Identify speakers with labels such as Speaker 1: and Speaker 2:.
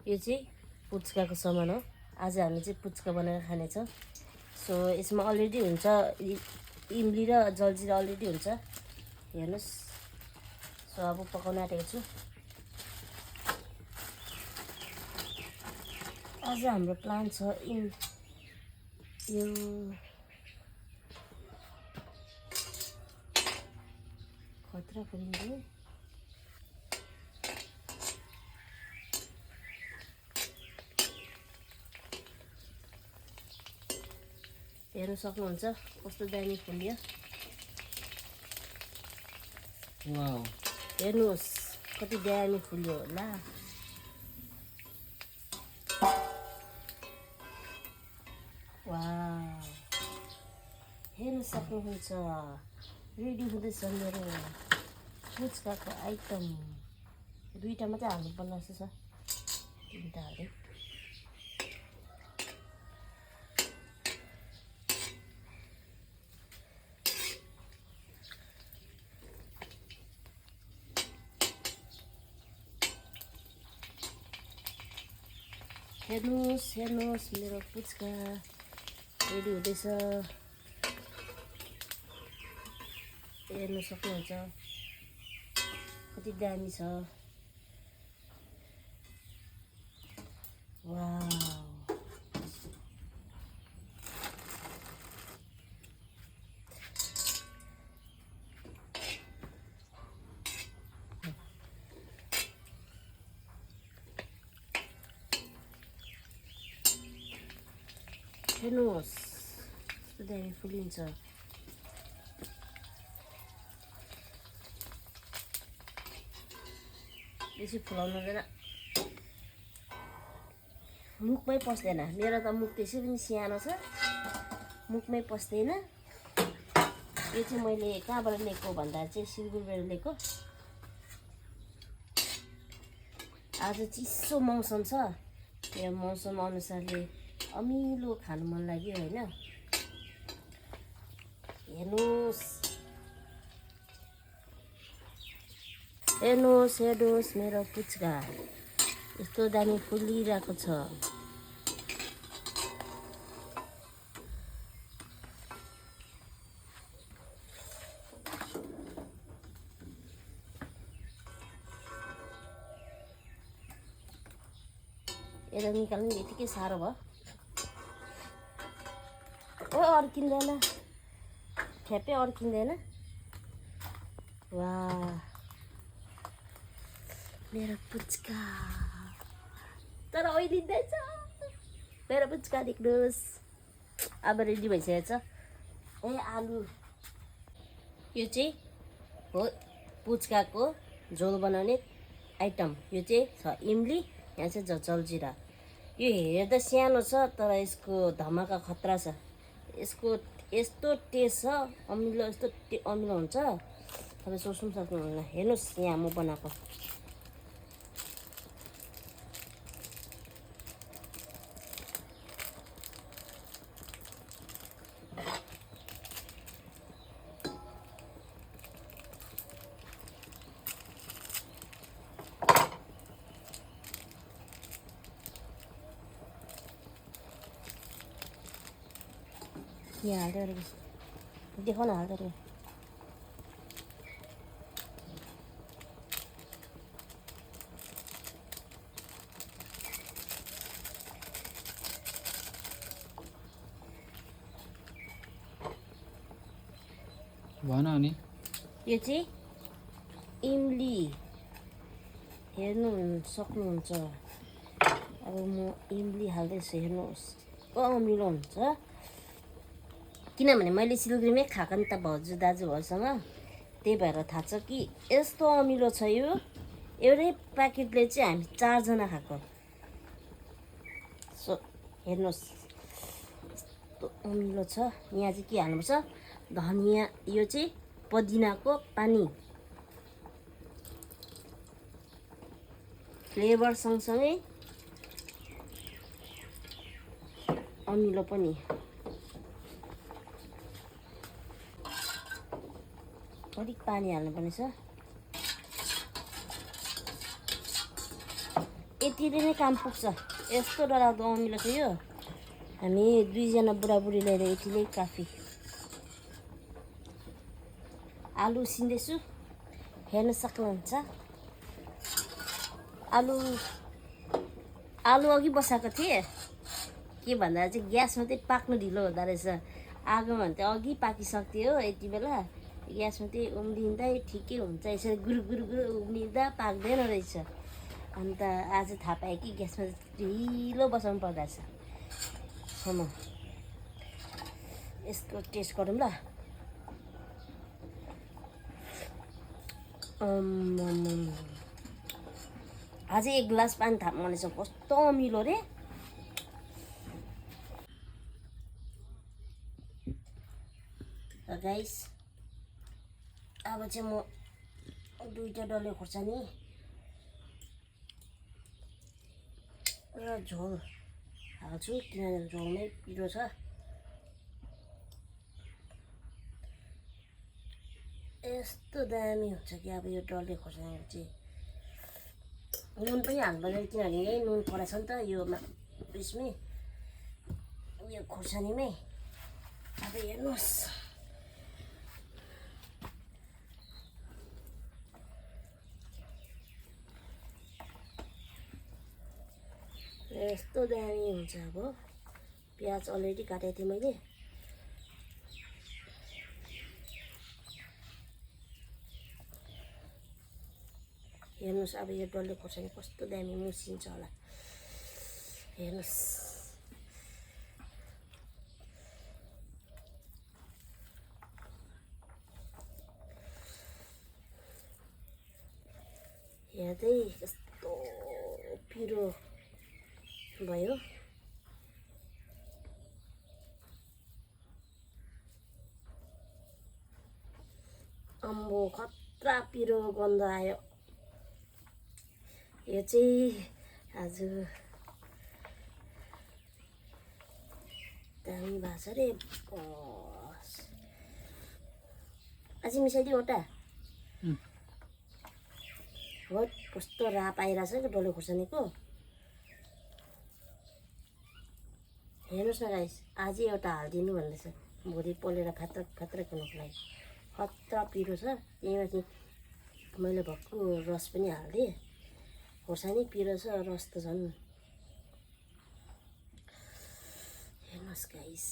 Speaker 1: यो चाहिँ पुच्काको सामान हो। आज हामी चाहिँ पुच्का बनाएर खानेछ। सो यसमा अलरेडी हुन्छ इमली र जलजिरा अलरेडी हुन्छ। हेर्नुहोस्। सो अब पकाउन आँटेको छु। आज हाम्रो प्लान छ यो खतरा परिँदै हेर्न सक्नुहुन्छ कस्तो दामी फुल्यो।
Speaker 2: वाउ
Speaker 1: हेर्नुहोस् कति दामी फुल्यो होला। वाउ हेर्न सक्नुहुन्छ रेडी हुँदैछ मेरो पुच्काको आइटम। दुईटा मात्रै हाल्नुपर्ने जस्तो छ, तिनवटा हाल्दै। हेर्नुहोस् हेर्नुहोस् मेरो पुच्का रेडी हुँदैछ। हेर्न सक्नुहुन्छ कति दामी छ। वाउ हेर्नुहोस् कस्तो दामी फुलिन्छ। बेसी फुलाउनु हुँदैन, मुखमै पस्दैन। मेरो त मुख त्यसै पनि सानो छ, मुखमै पस्दैन। यो चाहिँ मैले कहाँबाट लिएको भन्दा चाहिँ सिलगढीबाट लिएको। आज चिसो मौसम छ, यो मौसम अनुसारले अमिलो खानु मन लाग्यो होइन। हेर्नुहोस् हेर्नुहोस् हेर्नुहोस् मेरो पुच्का यस्तो दामी फुलिरहेको छ। यसलाई निकाल्नु यतिकै साह्रो भयो। ओ अड्किँदैन, ठ्याप्पै अड्किँदैन। वाह मेरो पुच्का तर ओइलिँदैछ। मेरो पुच्का देख्नुहोस् अब रेडी भइसकेको छ। ए आलु यो चाहिँ हो पुच्काको झोल बनाउने आइटम। यो चाहिँ छ इमली, यहाँ चाहिँ जलजिरा। यो हेर्दा सानो छ तर यसको धमाका खतरा छ। यसको यस्तो टेस्ट छ, अमिलो यस्तो अमिलो हुन्छ तपाईँ सोच्नु सक्नुहुन्न। हेर्नुहोस् यहाँ म बनाएको। यहाँ हाल्दै गरेको देखाउन हाल्दै गरेको।
Speaker 2: भन अनि
Speaker 1: यो चाहिँ इमली हेर्नु सक्नुहुन्छ। अब म इमली हाल्दैछु, हेर्नुहोस् अमिलो हुन्छ। किनभने मैले सिलगढीमै खाएको नि त भाउजू दाजुहरूसँग, त्यही भएर थाहा छ कि यस्तो अमिलो छ। यो एउटै प्याकेटले चाहिँ हामी 4 जना खाएको। सो हेर्नुहोस् यस्तो अमिलो छ। यहाँ चाहिँ के हाल्नुपर्छ, धनिया, यो चाहिँ पुदिनाको पानी फ्लेभर सँगसँगै अमिलो पनि। अलिक पानी हाल्नुपर्नेछ। यतिले नै काम पुग्छ। यस्तो डरलाग्दो अमिलो छ यो। हामी 2 जना बुढाबुढी लिएर यतिले काफी। आलु उसिन्दैछु, हेर्न सक्नुहुन्छ। आलु अघि बसाएको थिएँ, के भन्दा चाहिँ ग्यासमा चाहिँ पाक्नु ढिलो हुँदो रहेछ। आगोमा भने चाहिँ अघि पाकिसक्थ्यो। यति बेला ग्यासमा चाहिँ उम्लिँदै ठिकै हुन्छ। यसरी गुरु गुरु गुरु उम्लिँदा पाक्दैन रहेछ। अन्त आज थाहा पाएँ कि ग्यासमा ढिलो बसाउनु पर्दो रहेछ। यसको टेस्ट गरौँ ल। अझै 1 ग्लास पानी थाप्नु पर्नेछ। कस्तो अमिलो रे। गाइस अब चाहिँ म 2टा डल्ले खोर्सानी र झोल हाल्छु, किनभने झोलमै पिरो छ। यस्तो दामी हुन्छ कि अब यो डल्ले खोर्सानी चाहिँ। नुन पनि हाल्नुपर्छ, किनभने यही नुन परेछ नि त यो उयसमै, यो खोर्सानीमै। अब हेर्नुहोस्, यस्तो दामी हुन्छ। अब प्याज अलरेडी काटेको थिएँ मैले। हेर्नुहोस् अब यो डल्ले खोर्सानी कस्तो दामी मुसिन्छ होला। हेर्नुहोस्, हेर्दै कस्तो पिरो भयो। अम्बो खतरा पिरो गन्ध आयो। यो चाहिँ आज दामी भएको छ रे। अझै मिसाइदियो एउटा। हो कस्तो राप आइरहेछ कि डल्ले खोर्सानीको। हेर्नुहोस् न गाइस, अझै एउटा हालिदिनु भन्दैछ। भोलि पोलेर फात्रक फात्रक हुनुको लागि। खतरा पिरो छ। त्यहीमाथि मैले भक्कु रस पनि हालिदिएँ। खोर्सानी पिरो छ, रस त झन्। हेर्नुहोस् गाइस।